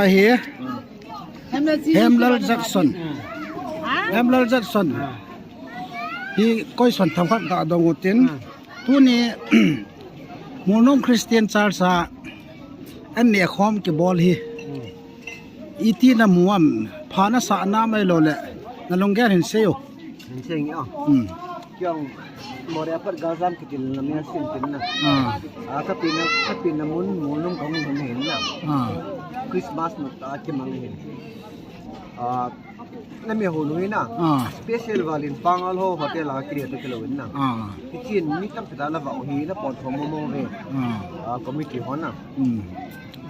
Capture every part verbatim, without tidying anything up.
Ahi. Hemlal Jackson. Hemlal Jackson. Hi question themkhat ga dong utin. Tuni Molnom Christian Church a an nekhom kibol hi. Iti namu am, pha nasah nam ahilou le, nalunggel hin seiyo. Hin sei nge o. Hmm. Kei jong Moreh a pat Galjam kiti lam a sin tin na. Ah. Ah, kapina, kapina mun, Molnom kahung hin na. Ah. Christmas nota kimang hin. Ah, nami hou nu hin na. Ah. Special valin Pangal ho hotel a kile to kilou hin na. Ah. Kichin mi tampi ta la va hi na pon tho mo mo ve. Ah. Ah, committee ho na. Hmm.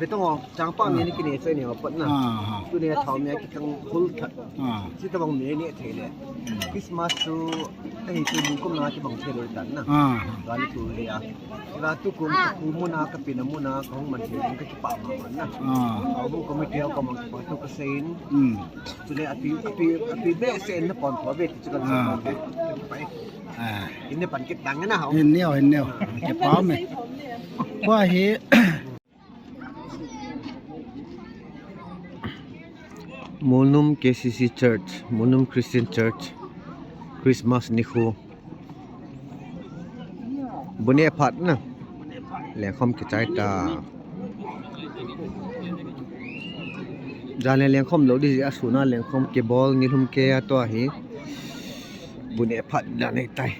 Ve tong o, chang pa mi ni kine chai ni o pat na. Ah, ah. Tuni a thao mi a kikang hul that. Ah. Chutobang mi ni thei le. Christmas chu, ahi chu mun kum na kibang thei le tan na. Ah. Gari tu le a. Kila tukum kapu mun a kapina mun a kahung man thei le kakipah mama na. Ah. Kahung committee ho kamang kipah thu kasei in. Hmm. Chule api, api, api behseh in na pon tho ve ti chu kan sa ve. Ah. Hin ne pan kit dang na ho. Hin neo, hin neo. Kipah me. Kua hi. Molnom K C C Church, Molnom Christian Church, Christmas nikho. Bu neh phat na. Lengkhom kichai ta. Jan le lengkhom lou di jeh a sun a lengkhom kibol nilhum kei a tua hi. Bu neh phat dan ahi tai.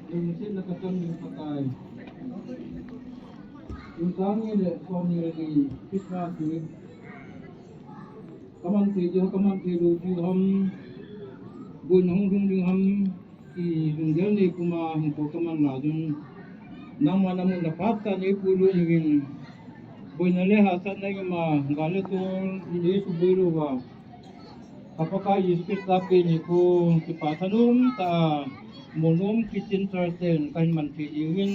Lungsetna kachang ding Pakai. Kum sang ni le som ni le ni Christmas hi kaman thei ding, kaman thei lou ding ham, boina hung lhung ding ham, ti lunggel nei puma hinkho kaman lai jong, nangma namun na phat tah nei puilut uvin, boina le hahsatna ima, gal le tol, nei suboi louva. Ka Pakai Jesu Christa pen nikho, kipa thanom tah a, Molnom Christian Church ten kahin man thei diuvin,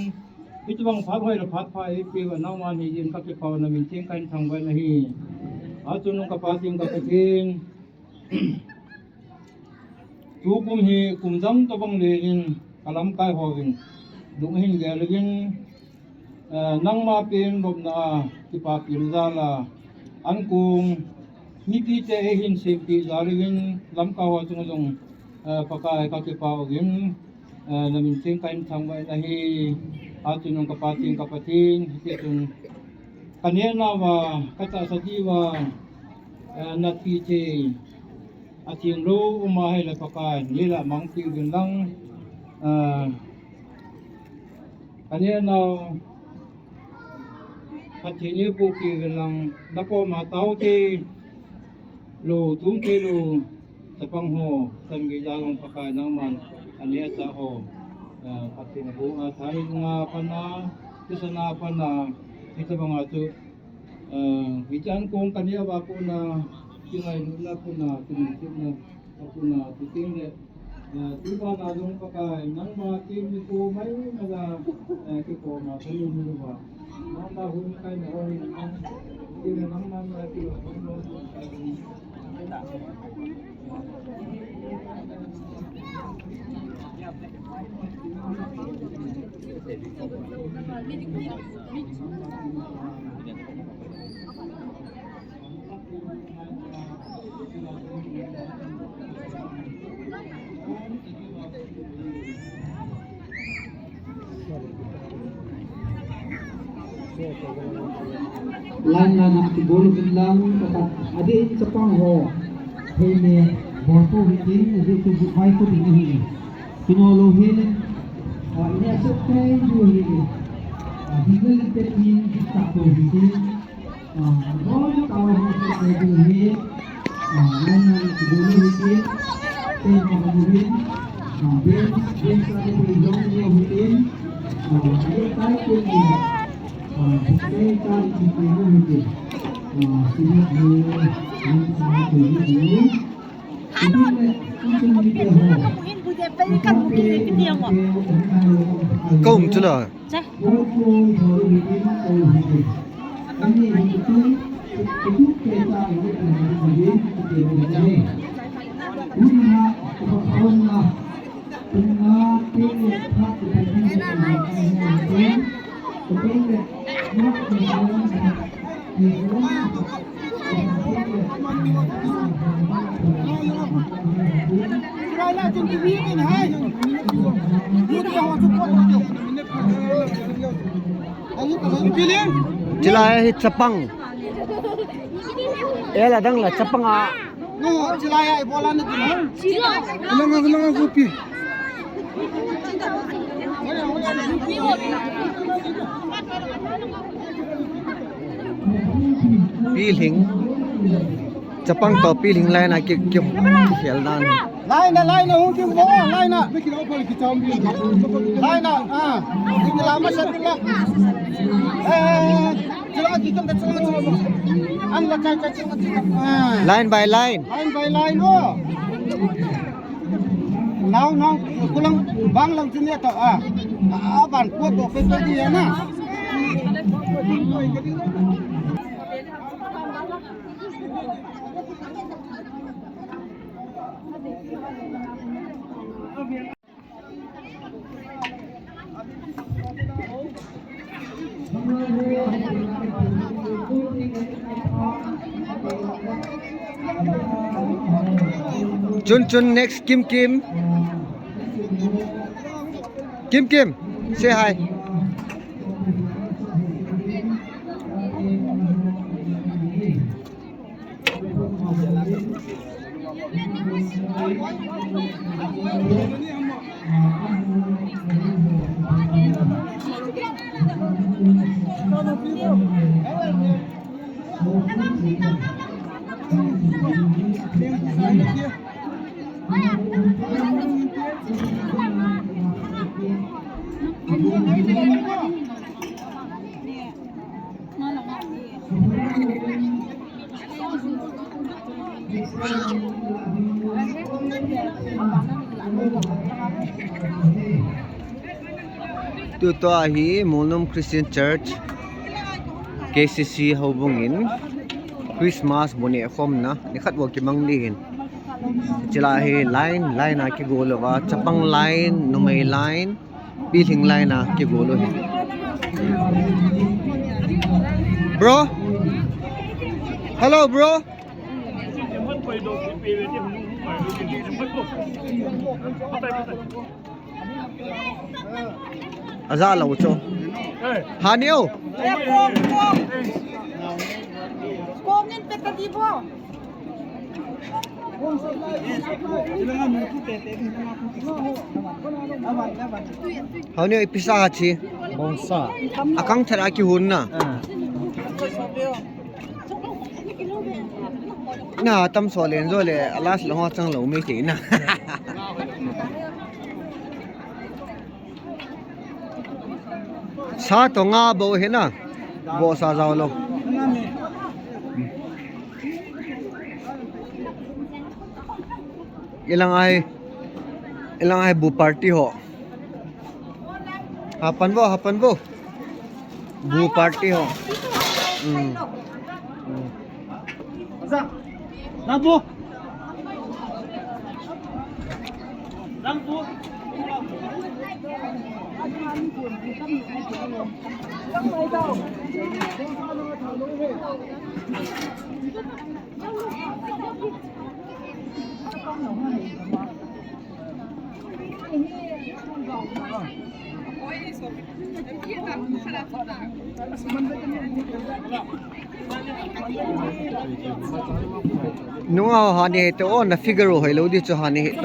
hitobang phat hoi le phat pha eipeh uva nangma nei jeh in kakipah u, na min theng kahin thangvah in ahi. Achungnung ka Pa theng ka Pathen. Tukum hi kum dang tobang lelin ka lamkai hovin lung ahin gel uvin, eh, nangma pen lopna a kipa pil jal a, ankong mipite eihin sempeh jal uvin lamkai ho chunga jong, eh, Pakai kakipah uvin, eh, na min theng kahin thangvah in ahi. Achungnung ka Pa theng ka Pathen, hiti chun ka neh nauva, ka tahsa diuva, eh, natpi thei a theng lou um ahile Pakai, nei lah mang peh uvin lang, eh, ka neh nau Pathen in eipohpeh uvin lang, na koma tao thei lou, tum thei lou, chapang ho, chan gei jal jong Pakai nangman, aneh achah ho, eh, Pathen a bou a, thailunga pat a, thisan a pat a, hitobang a chu, eh, hichan kong ka neh uva kona, kingailutna kona, kilungsetna, Akuna, tutin le, eh, tuba na jong Pakai, nangma kin nikho maimai a, eh, kikoma kahin um uva. Nangma hun kaina hoi, tin le nangma na kilo, Line line a kibol uvin lang, khat adeh in chapang ho, thei le bol pou hitin, adeh in chu vai ko ding ahi. Kino lou hel in, ah, ina sep thei diu ahi. Ah, Bethel te tin, khat pou hitin. Ah, bol tao ho se ko ding hi. Ah, nang nang ki bol hi ki. Te ma ko hi. Ah, ben, ben sa ko hi jong ni hi ki. Ah, ye tai ko ni. Ah, te tai ki ko hi ki. Ah, si ni ni ni sa ko hi ki. Kong chula. Cha. Chilai hi chapang. Ela dang la chapang a. No, chilai ai bola na tu. Langa, langa, gopi. Pilhing. Chapang to pilhing line a ki, ki, ki khel dan. Line a, line a, hung ki mo, line a. Line a, ah. Ki la ma sa la. Eh, chila ki tum da chila chila. An la cha cha chila chila. Ah. Line by line. Line by line, oh. Nau, nau, kulang bang lang chun ya to, ah. Ah, ban ko to pe pe di ya na. Chun Chun, next Kim Kim. Kim Kim, say hi. Tutua hi Molnom Christian Church, K C C houbung in Christmas bu neh khomna nikhat bou kimang ding ahin. Chilai hi line, line a kigol uva, chapang line, numei line, pilhing line a kigol u ahi. Bro? Hello, bro? Aja lou chu. Hani o. Kong in pe ta di bo. Hani o, ipi sa ha chi. Bongsa. Akang thara kihun na. Ah. Na tam so len jo le, alas lo ho chang lo mai thei na. Sa to nga bo he na. Bo sa jao lo. Ilang ai, ilang ai bu party ho. Hapan bo, hapan bo. Bu party ho. Hmm. Hmm. Rangpu. Rangpu. Nunga ho hani he to, o na figure ho hoi lou di chu hani he to.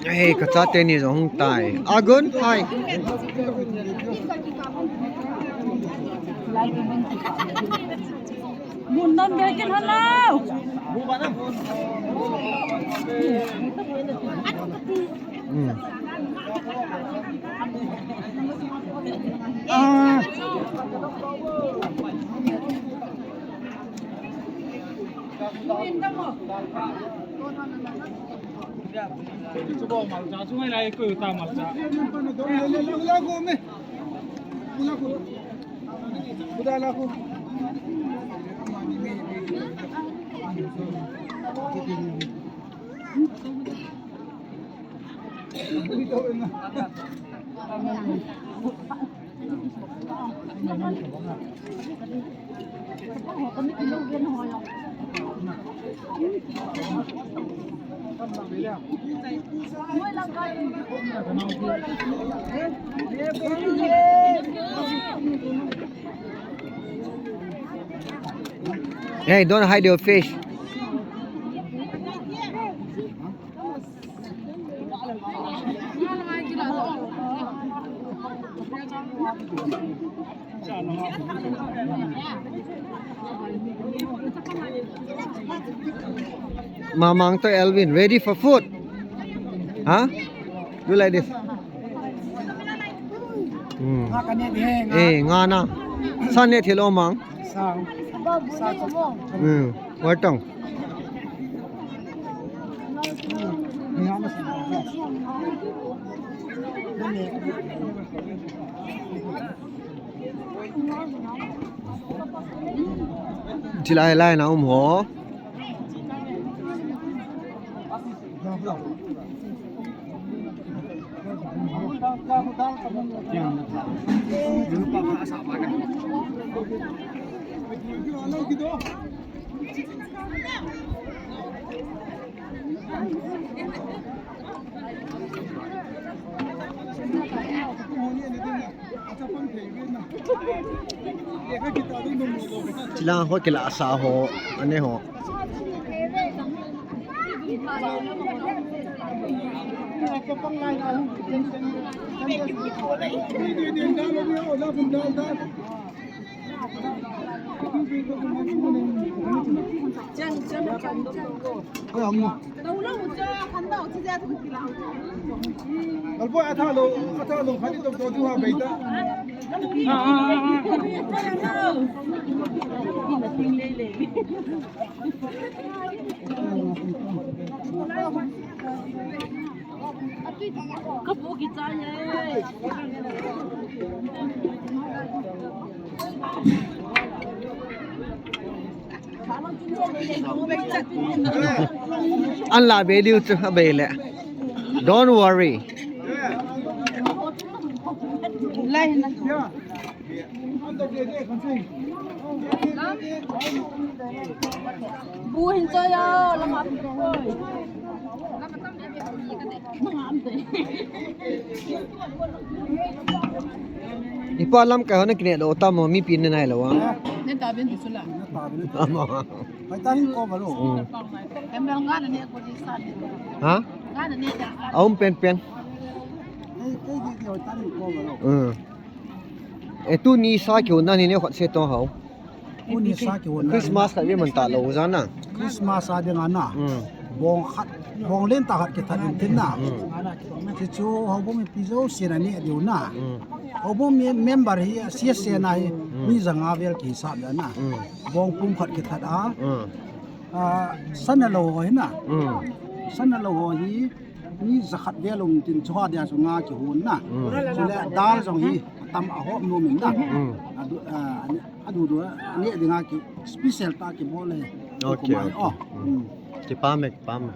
Hey, kachate ni jong hung tai. Agun, hi. Mun non be ken halo. Hmm. Ah. Hey, don't hide your face. Mamang to Elvin, ready for food? Huh? You like this? Hmm. Nga ka ne di he, nga. Eh, nga na. Sa ne thil o mang. Sa. Sa ko. Hmm. Wartong. Chilai lai na um ho. Chilang ho kila sa ho, ane ho. An la be liu chu a be le. Don't worry. Bu hin cho ya, lama. Ipa lamkai ho na kine lo tam mo, mipi ne nai lo a. Ne ta ben ti sula. Amo. Pai ta hin ko ba lo. Mm. Em bel nga ne ko di sa ne. Ha? Nga ne ta. Aum pen pen. Ei, ei di di pai ta hin ko ba lo. Mm. E tuni sa kihon na ni ne khot se to hao. Tuni sa kihon na. Christmas khat ve man ta lo jana. Christmas a dinga na. Mm. Bong khat, bong len ta khat kithat in tin na. Mm. Chuchu houbung mipi jouse na ne diu na. Mm. Houbung mi member hi C S C na hi, mm, mi janga vel kihisap na. Mm. Bong pum khat kithat a. Mm. A, sa na lo ho hi na. Mm. Sa na lo ho hi, mi jakhat vel um tin chu ha dia chu nga kihon na. Mm. Chule dal jong hi tam a hop nom in na. Mm. Adu, a, adu du ne dinga ki special ta kibol le. Okay, okay. Oh. Mm. Kipah e, kipah e.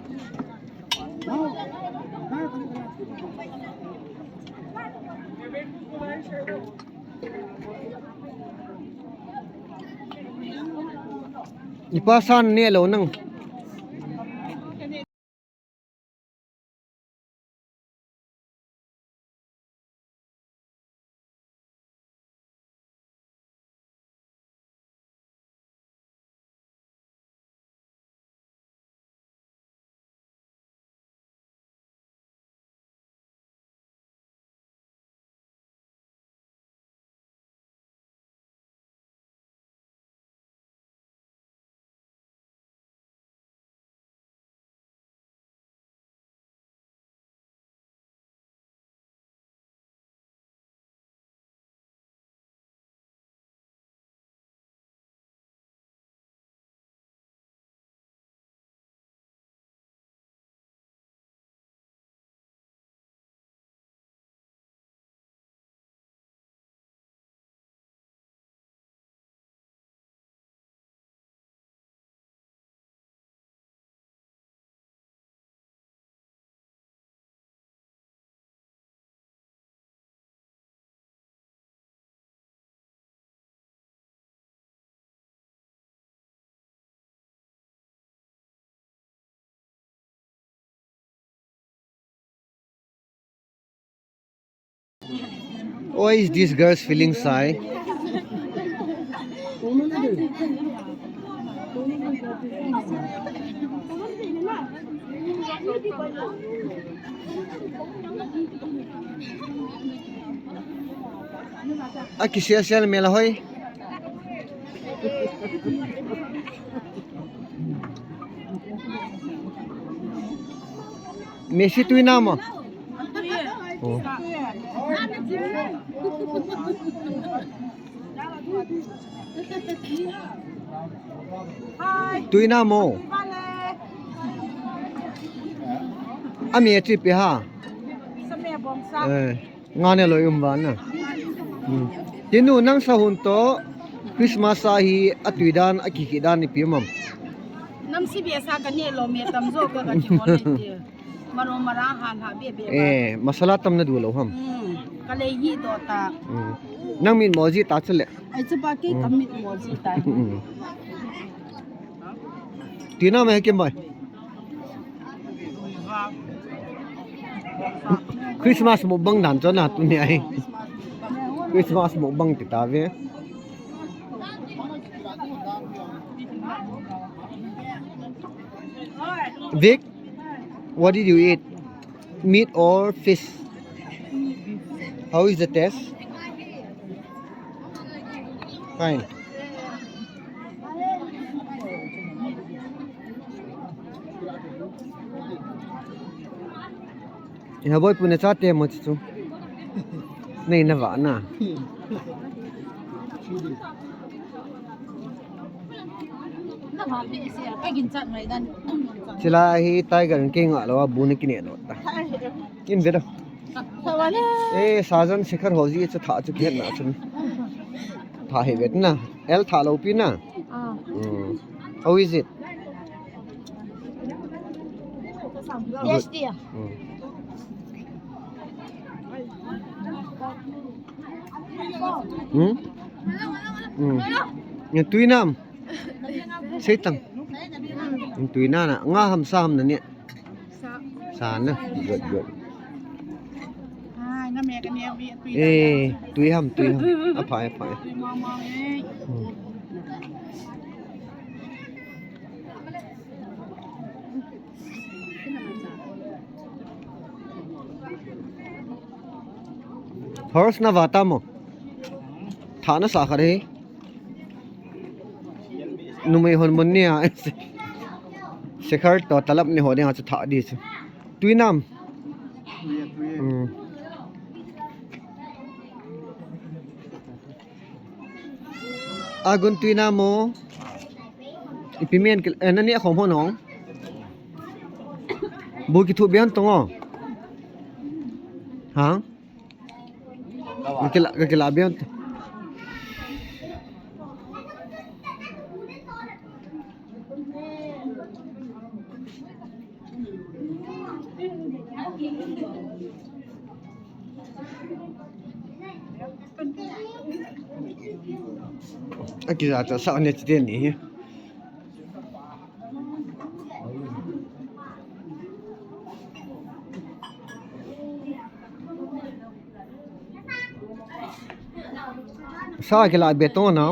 Ipa san ne lo nang. Why is this girl feeling shy? Aki sia sia mela hoi. Messi tui na mo? Oh. Tui na mo? Ami a chip ha. Eh. Nga ne loi um vana. Hmm. Tinu nang sa hun to Christmas a hi atui dan akiki dan ipi um am? Nam si bia sa ka ne lo me tam jo ka ka chi mo le ti. Maro mara han ha bia bia. Eh, masala tam na du lo ham. Hmm. Ka le hi do ta. Hmm. Nang min mo ji ta chule. Ai chu ba ke ka min mo ji ta. Hmm. Tina me kim bai. Christmas mukbang dan chon a tuni ai. Christmas mukbang ti ta ve. Vic, what did you eat? Meat or fish? How is the taste? Fine. Ina boi puna cha te mo chu. Nei na va na. Chila hi tiger ke nga lo bu ni kine lo ta. In ve da. Eh, sajan sikhar ho ji chu tha chu ke na chu. Tha hi vet na. El tha lo pi na. Ah. Hmm. How is it? Yes, dear. Hmm. Hmm? Hmm. Ni tui nam. Sei tang. Ni tui na na. Nga ham sa ham na ni. Sa na. Good, good. Ai, na me ka ne wi tui. Eh, tui ham, tui ham. A phai, a phai. Tui mama eh. Hmm. Horse na vata mo. Tha na sa kha re. Numei hon mun ni a. Sekhar to talap ni ho ding a chu tha di chu. Tui nam. Hmm. Agun tui na mo. Ipi men kil, eh, nani a khom ho nong. Bu ki thu bian tong o. Ha? Ka kila, ka kila bian. Aki ja cha sa ne chi te ni. Sa kila be to na.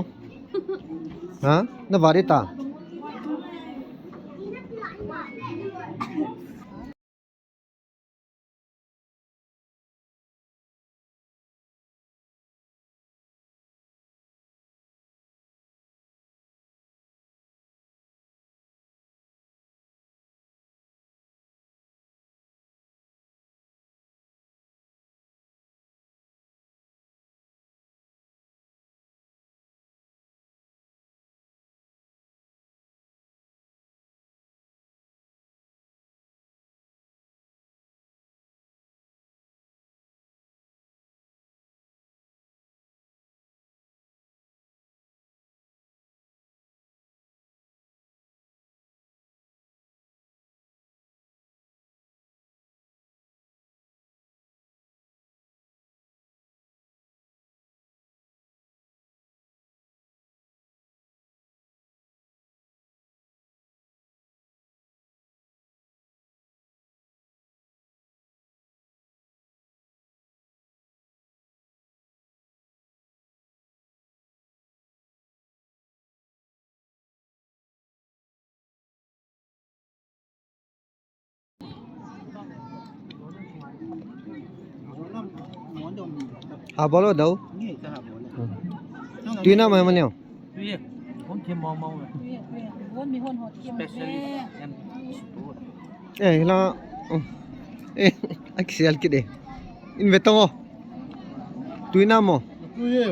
Ha? Na va de ta. Ha bol o dau. Tui nam mai maneo. Tui e. Hon them mau mau. Tui e, tui e. Hon mi hon ho them. Specially and sport. Eh, la. Eh, akisial kit e. In ve tong o. Tui nam o. Tui e.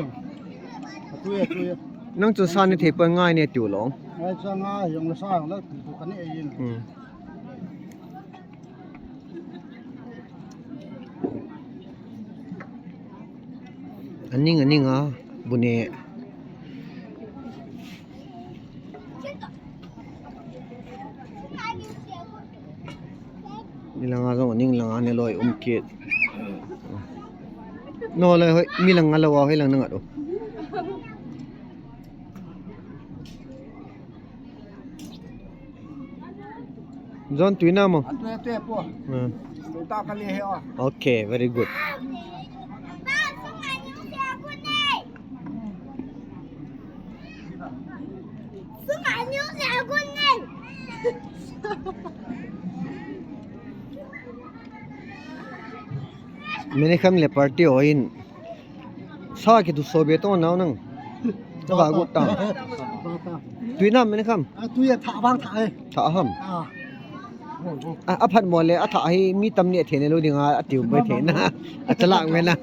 Tui e, tui e. Nang chu sa ni thei pa ngai ne tiu long. Ngai sa ngai, jong le sa jong le, tu ka ne e yin. Hmm. Aning, aning a, bu ne. Ni langa jong, aning langa ne loi um kit. No le hoi, mi langa lo a hoi lang na ngat o. John, tui nam o. Atu atu po. Hmm. Tui ta ka le he o. Okay, very good. Mene kham le party o in. Sa kitu so be to nau nang. Na ba gu ta. Tui nam mene kham. A tui a tha bang tha e. Tha ham. A. A, a phat mo le a tha hi mi tam ni a the ne lo ding a, a tiu be the na. A chalak me na.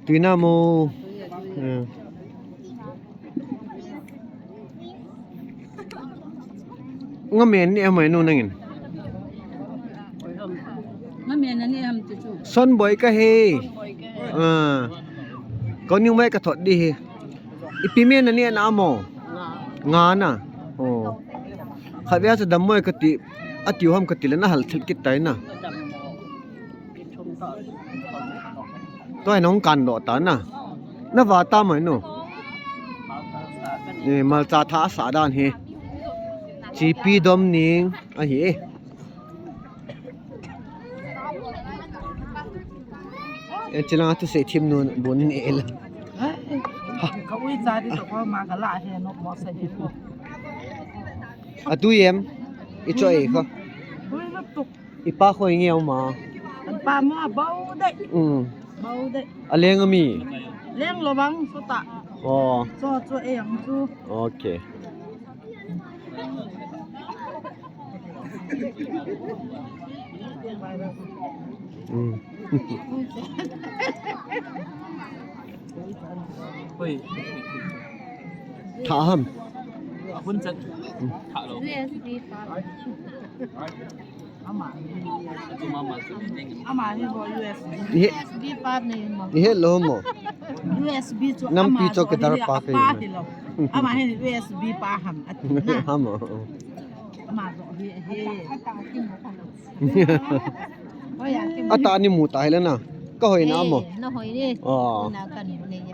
Tui nam o. Hmm. Nga men ni amai nu nangin. Nga men ni am chu chu. Son boy ka he. Son boy ka he. Ah. Ko ni mai ka thot di he. Ipi men ni na mo. Nga. Nga na. Oh. Khat vei a chu dam mo e kati, a tiu ham kati le na hal thil kit tai na. Tua hi nong kan doh ta na. Na va ta mai nu. Eh, malcha tha sa dan hi. Chipi dom ning ahi e. E, chilang atu se thim nun bun ni el. Ka ui cha di to ko ma ka la he no mo sa he no. Atu yem. I cho e ko. Ui no tuk. I pa khoi nge ma. An pa mo bau dai. Mm. Bau dai. A leng a mi. Leng lo bang so ta. Oh. So cho e ang chu. Okay. Mm. Hoi. Tha ham. Hun chat. Tha lo. Ama hi bo U S B. Ni he, U S B pa nei mo. Ni he lo mo. U S B chu nampi ama chu zo kidar hi pa a pe pa mo. Hi lo. Ama hi U S B pa ham ati na. Ham mo. Ama zo hi he. Hoi a kim. Ata ni mu ta hi le na. Ka hoi na mo. Eh, na hoi ni. Oh. Na kan mu nei.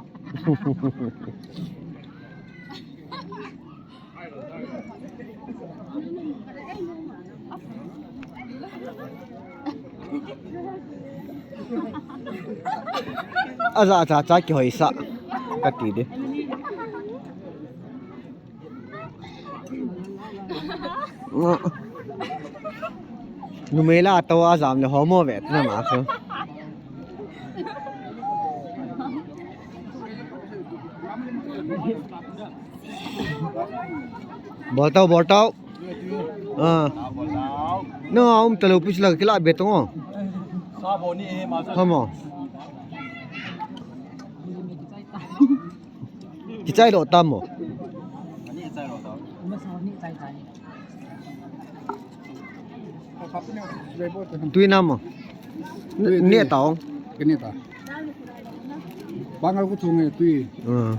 Aja cha cha kihoi sa. Kati de. Numei la to ajam le homo ve na ma ko. Bol tau, bol tau. Ah. Na um talo pis la kila be tong o. Homo. Kichai lo tam mo. Tui nam mo. Tui, ne tui. Tao. Kene ta. Pangal ko thong e tui. Ah.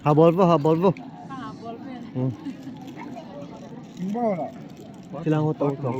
Ha bol vo, ha bol vo. Hmm. Silang ho to to.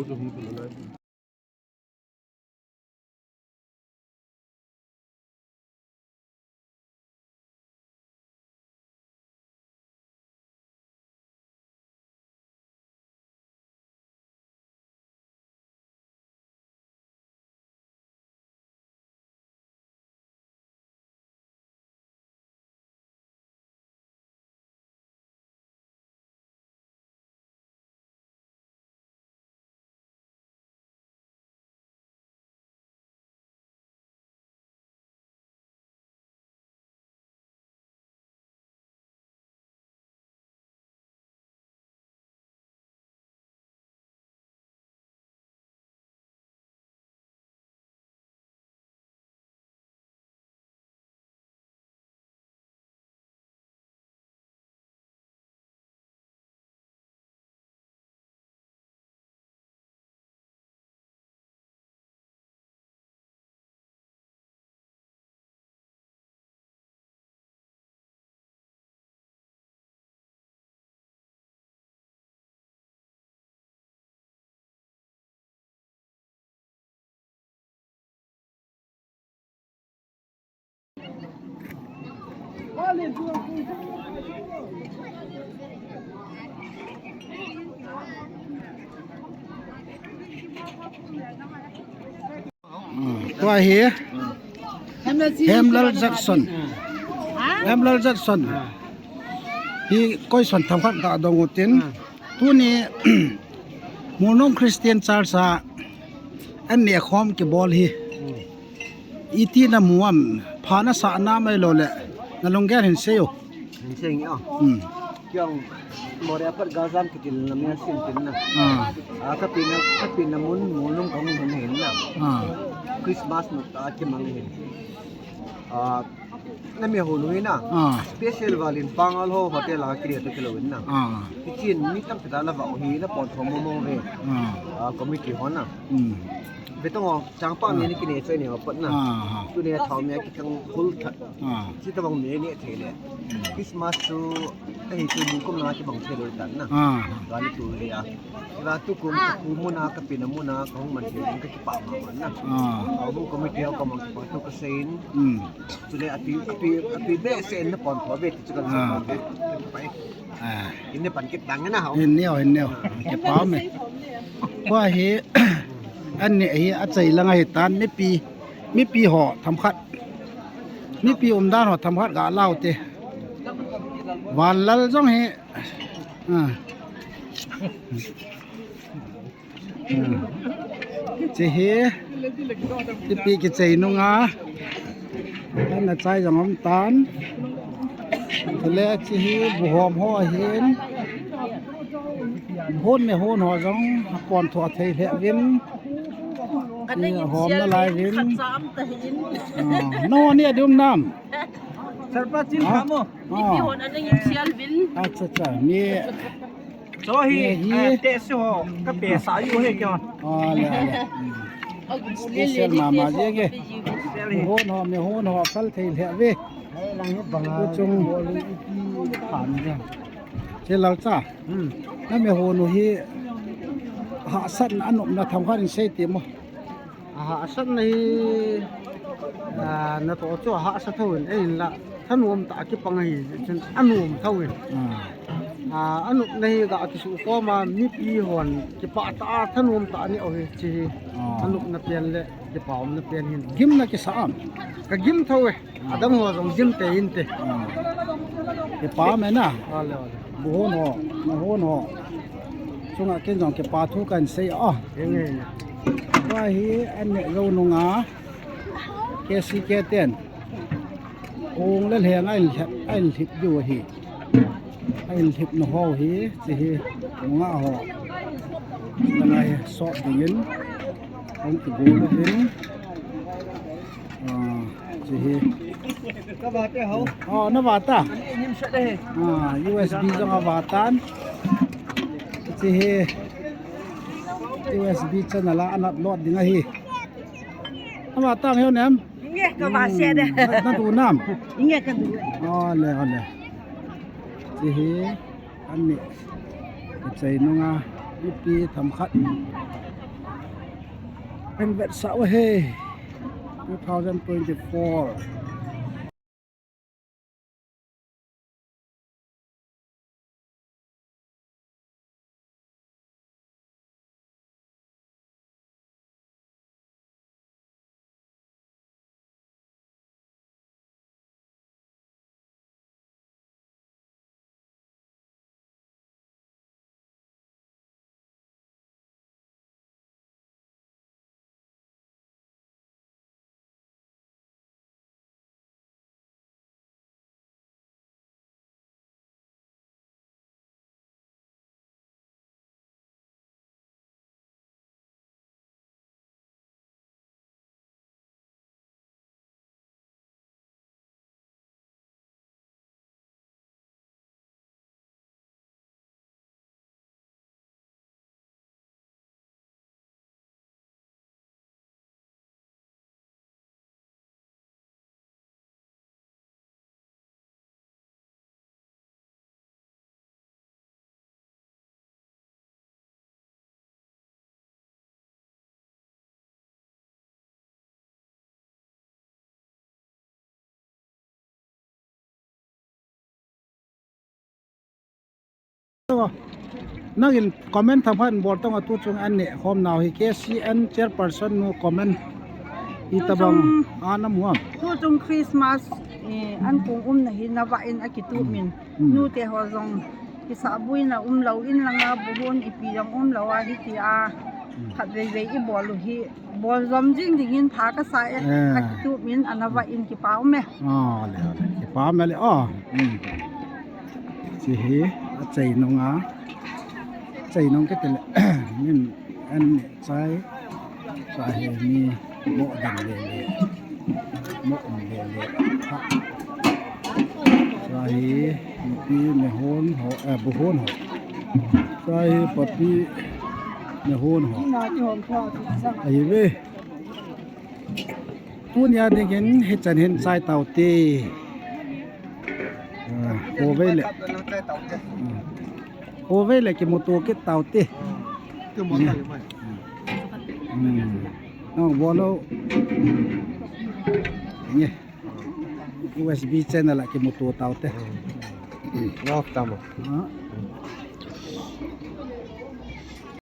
Tua hi Hemlal Jackson. Hemlal Jackson. Hi question themkhat ga dong utin. Tuni Mulnung Christian Church a an neh khom kibol hi. Iti na mu am, pha na sa nam ahilou le, na lunggel hin seiyo. Hin sei nge o. Hmm. Kiong Moria pat Gazam kitil na mia sin tin na. Ah. Ah, ka pi na, ka pi na mun, mun nung ka mun hin na. Ah. Christmas nu ta kimang hin. Ah, na mi ho nu hin na. Ah. Special valin Pangal ho hotel a kile to kilo hin na. Ah. Kichin mi tam pita la va hi na pon tho mo mo ve. Ah. Ah, committee ho na. Hmm. Betong o, chang pa mi ni kine choi ne o pat na. Ah, ah. Tu ne thau mi a ki kang hul that. Ah. Chi ta bang mi ni thei le. Christmas chu, ta hi chu mun kum na ki bang thei le tan na. Ah. Ga ni tu le a. Ga tu kum ka ku mun a ka pi na mun a ka hung man thei ka ki pa ma man na. Ah. Ka hung committee ka mang pa tu ka sein. Hmm. Tu le a pi, a pi, a pi be se na pon ko be tu ka. Ah. Ka pa. Ah. Hin ne pan kit dang na ho. Hin neo, hin neo. Kipa me. Kua hi, an ni hi a chei lang ahi tan, mipi, mipi ho themkhat. Mipi umdan ho themkhat ga lau te. Vanlal jong hi. Ah. Hmm. Chi hi, ipi kichei nunga, ana chai jong um tan. Chule chi hi, bu hom ho hin. Hon me hon ho jong, pon tho thei lheh vin. Chi hom na lai vin. Ah, no ni adum nam. Sarpa chin kha mo. Mipi hon ana in sial vin. Acha, acha. Mi Cho hi, mi hi. Eh, te su ho, ka pe sa yu he kyo. Ah, le, le. Special mama jeng e. Special hi. Hon ho, mi hon ho, kal thei lheh ve. Ku chung. Che Lalcha. Hmm. Na mi hon hi, hahsatna anopna themkhat in sei ti mo. A hahsatna hi, a, na to chu a hahsa tho in, eh, in la, thanom tah a kipang ahi, chun anom tho in. Ah. A, anopna hi ga kisu khom a, mipi hon, kipah tah a, thanom tah a ni o hi, chi hi. Ah. Anopna pen le, kipa umna pen hin. Gimna kisa am? Ka gim tho e. Adang ho jong gim te in te. Hmm. Kipa me na. Ale, ale. Bu hon ho, na hon ho. Chunga ken jong kipa thu kan sei a. Eng, eng. Kua hi an ne jou nunga. K C K ten. Ong le lheng a in lhep, a in lhip diu ahi. A in lhip na ho hi, chi hi. Nunga ho. Nangai sot dingin. Ong kigol ding. Ah, chi hi. Ka va te ho. Oh, na va ta. Ani nim sa de. Ah, U S B jong a va tan. Chi hi. U S B channel a ana upload ding ahi. Na va ta nge nem. Nge ka va se de. Hmm, na, na du nam. Nge ka du. Oh, le, oh, le. Chi hi. An ni, ka chei nunga, mipi themkhat. Kan vetsah u ahi, two thousand twenty-four. Nangin comment thaphan bol tong a, tu chung an ne khom nau hi K C N chairperson nu comment hi tabang. Ana muam. Tu chung Christmas, eh, an kong umna hi nava in akitup min. Hmm. Nu te ho jong kisahbuina umlou in langa buhun ipi jong umlou a hiti a. Hmm. Khatvei vei ibol u hi. Bol jom jing dingin pha kasa e. Eh. Akitup min anava in kipa um e. Ah, le, le. Kipa um e le. Ah. Hmm. Chi hi, achai nung a. Achai nung kiti le. Min an chai. Chai hi mi mo dang le le. Mo um le le. Ha. Chai hi, nupi nehon ho, eh, buhon ho. Chai hi, papi nehon ho. Ahi ve. Tunia dingin hichan hin chai taute. Ah, hovei le. Hovei le kimuto kit taute. Hmm. Nang bolo. Nge. U S B channel a kimuto taute. Love tamo. Ah.